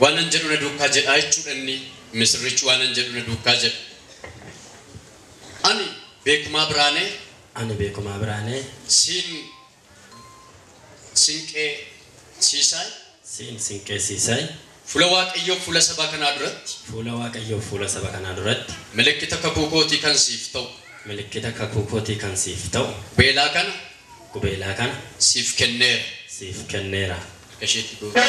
Waanan jedhu na duukaa jedhaa jechuudha inni misirrichi waanan jedhu na duukaa jedha. Ani Beekumaa Biraanee. Ani Beekumaa Biraanee. Siin Sinqee Siisaay. Siin Sinqee Siisaay. Fuula Waaqayyoo fuula saba kanaa duratti. Fuula Waaqayyoo fuula saba kanaa duratti. Milikkita kakuu kootii kan siif ta'u. Milikkita kakuu kootii kan siif ta'u. Qubeelaa kana. Qubeelaa kana. Siif kenneera. Siif kenneera. Harka isheetti goote.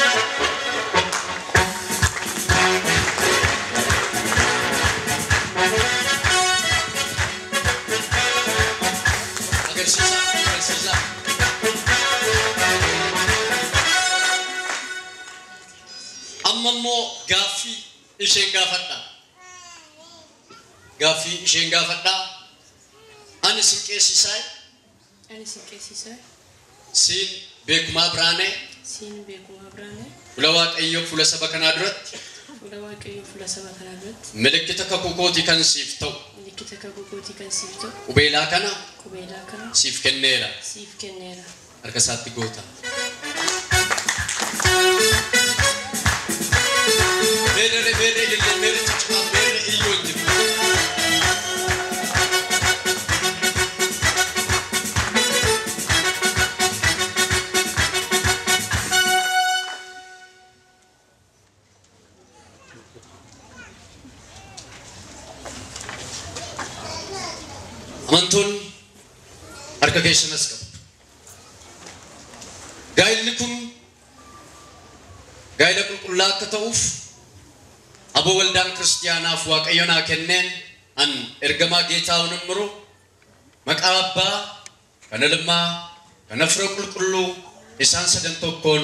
Agarsiisaa, agarsiisaa. Amma immoo gaaffii isheen gaafadha. Gaaffii isheen gaafadha. Ani Sinqee Siisaay. Ani Sinqee Siisaay. Siin Beekumaa Biraanee. Siin Beekumaa Biraanee. Fuula Waaqayyoo fuula saba kanaa duratti. Fuula Waaqayyoo fuula saba kanaa duratti. Milikkita kakuu kootii kan siif ta'u. Milikkita kakuu kootii kan siif ta'u. Qubeelaa kana. Qubeelaa kana. Siif kenneera. Siif kenneera. Harka isaatti goota. Meerre meerre ilillee meerre ciccimaa meerre iyyoo hin jiru. Amantoonni harka keessanas qabu. Gaa'illi kun gaa'ila qulqullaa akka ta'uuf aboo waldaan kiristiyaanaaf Waaqayyo naa kenneen an ergamaa Geetaahun Immiruu maqaa Abbaa kan Ilmaa kan Hafuura Qulqulluu isaan sadan tokkoon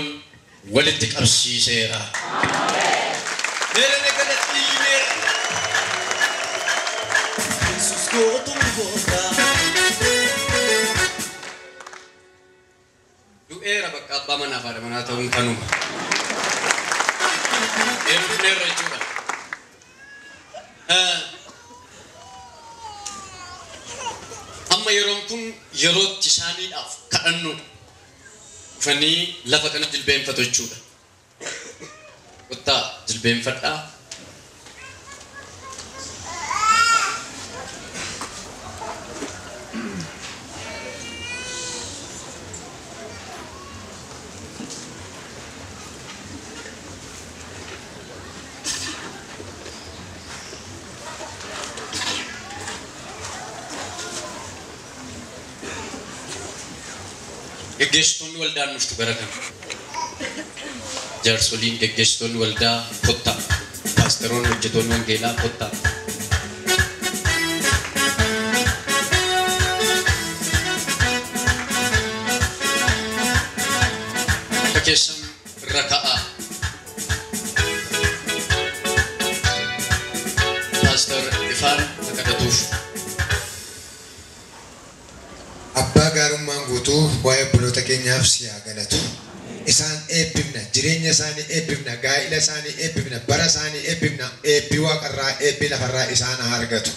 walitti qabsiiseera. Meerre galatti meerre. Yesus gootuun gooftaa. Du'eera bakka abbaa manaa fi haadha manaa ta'uun kanuma. Heerumneerra jechuudha. Amma yeroon kun yerootti isaaniidhaaf kadhannudha. Dhufanii lafa kana jilbeenfatu jechuudha. Kottaa jilbeenfadhaa. Geggeessitoonni waldaan dhuftu gara kana. Jaarsoliin geggeessitoonni waldaa kottaa. Paasteroonni hojjetoonni wangeelaa kottaa. Harka keessan irra ka'aa. Paaster Ifaan akka kadhatuuf. Abbaa gaarummaan guutuu waa'ee obboloota keenyaaf si haa galatu. Isaan eebbifna, jireenya isaanii eebbifna, gaa'ila isaanii eebbifna, bara isaanii eebbifna, eebbi waaqarraa, eebbi lafarraa isaan haa argatu.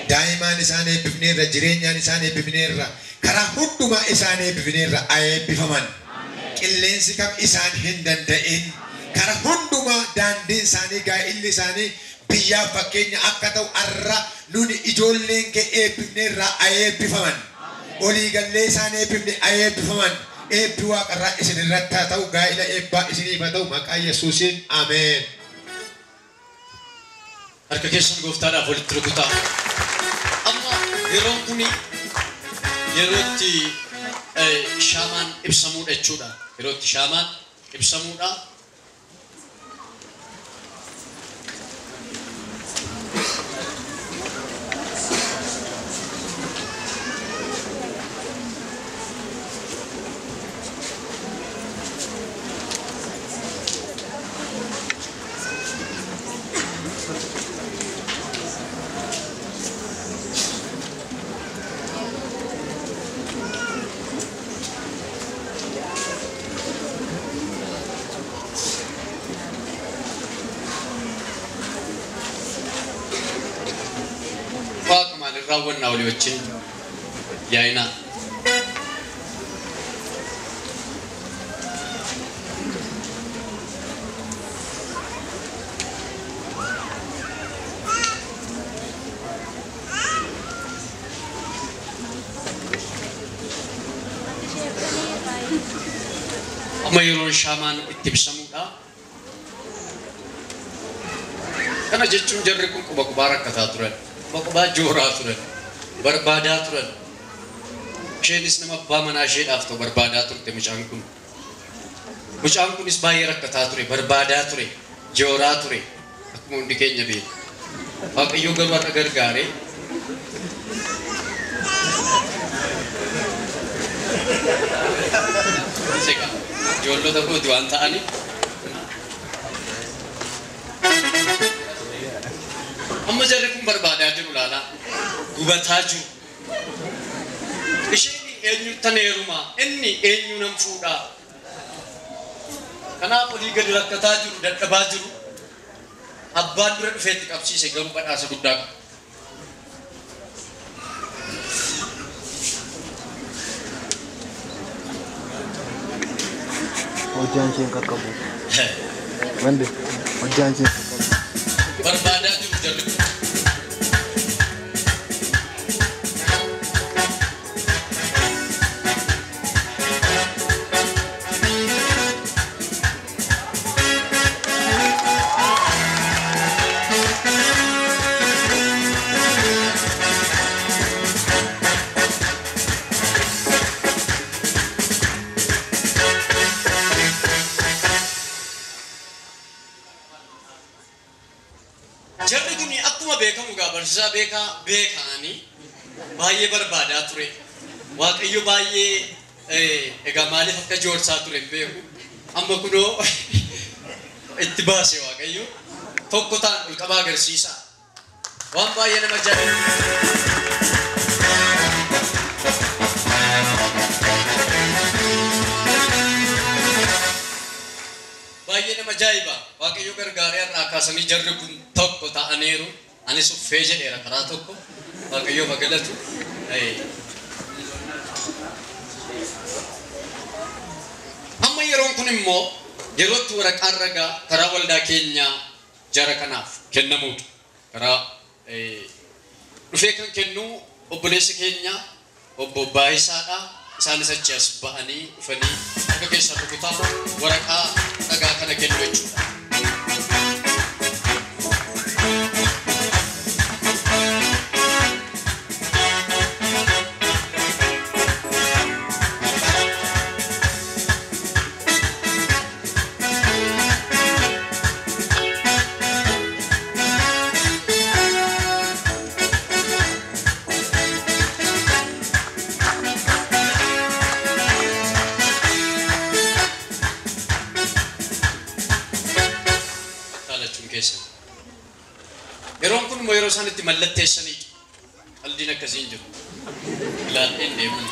Daa'imaan isaan eebbifneerra, jireenyaan isaan eebbifneerra, karaa hundumaa isaan eebbifneerra haa eebbifaman. Qilleensi kam isaan hin danda'in. Karaa hundumaa daandiin isaanii, gaa'illi isaanii biyyaaf fakkeenya akka ta'u har'a nuni ijoolleen kee eebbifneerra haa eebbifaman. Olii gallee isaan eebbifne haa eebbifaman. Eebbi waaqarraa isin irratti haa ta'u, gaa'ila eebbaa isiniif haa ta'u, maqaa Yesuusiin ameen. Harka keessan gooftaadhaaf walitti rukutaa. Amma yeroon kuni yerootti shaamaan ibsamuudha jechuudha. Yerootti shaamaan ibsamuudha. Raawwannaa walii wajjin yaa'inaa. Yeroon shaamaan itti ibsamudha. Kana jechuun jarri kun quba qubaa rakkataa turan, quba qubaa jooraa turan, barbaadaa turan. Isheenis nama abbaa manaa isheedhaaf ta'u barbaadaa turte mucaan kun. Mucaan kunis baay'ee rakkataa ture, barbaadaa ture, jooraa ture. Akkuma hundi keenya beeku. Waaqayyo garuu har'a gargaaree seqa ijoollota kooti waan ta'aniif amma jarri kun barbaadaa jiru laalaa gubataa jiru. Isheen eenyu tan heerumaa, inni eenyu nan fuudhaa. Kanaaf olii gadi rakkataa jiru, dadhabaa jiru. Abbaan dura dhufeetti qabsiise garuu badhaasa guddaa qaba. Hojjaan isheen qaqqabu. Wande hojjaan isheen qaqqabu. Barbaadaa jiru jarri kun. Jarri kun akkuma beekamu gaa barsiisaa beekaa beekaanii baay'ee barbaadaa ture. Waaqayyo baay'ee egaa maaliif akka joorsaa ture hin beeku. Amma kunoo itti baase Waaqayyo. Tokko ta'an ol qabaa agarsiisa. Waan baay'ee nama ajaa'ibu. Baay'ee nama ajaa'iba. Waaqayyo gargaaree har'aa kaasanii jarri kun tokko ta'aniiru. Anis uffee jedheera karaa tokko. Waaqayyo magalatu. Amma yeroon kun immoo yerootti waraqaan ragaa karaa waldaa keenyaa jara kanaaf kennamuudha. Karaa dhufee kan kennu obboleessi keenya obbo Baayisaadha. Isaanis achi as ba'anii dhufanii harka keessaa rukutaa waraqaa ragaa kana kennu jechuudha. Yeroon kun immoo yeroo isaan itti mallatteessanidha. Qaldiin akkasii hin jiru. Ilaalleen deeman.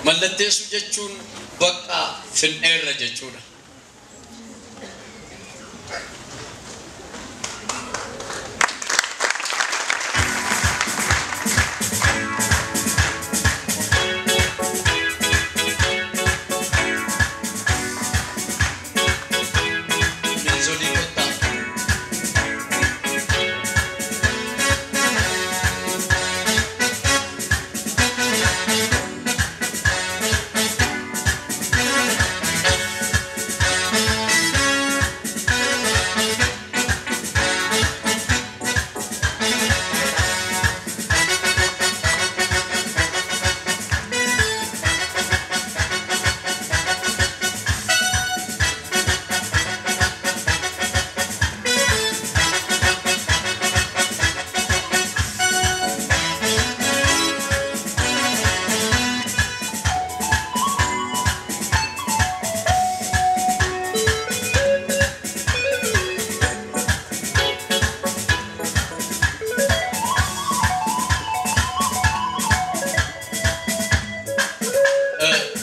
Mallatteessuu jechuun bakka finneerra jechuudha. Minzolii kottaa.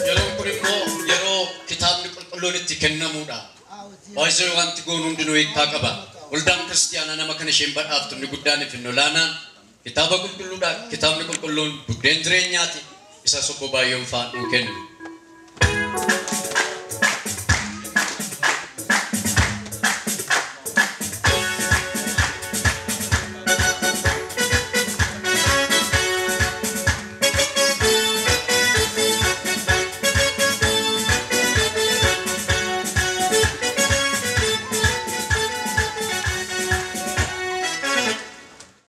Yeroon kun immoo yeroo kitaabni qulqulluun itti kennamuudha. Baay'ee wanti goonu hundinuu hiikkaa qaba. Waldaan kiristiyaanaa nama kana isheen badhaaftu inni guddaan fi inni olaanaan kitaaba qulqulluudha. Kitaabni qulqulluun buddeen jireenyaati. Isa obbo Baay'oon fa'aa nuu kennu.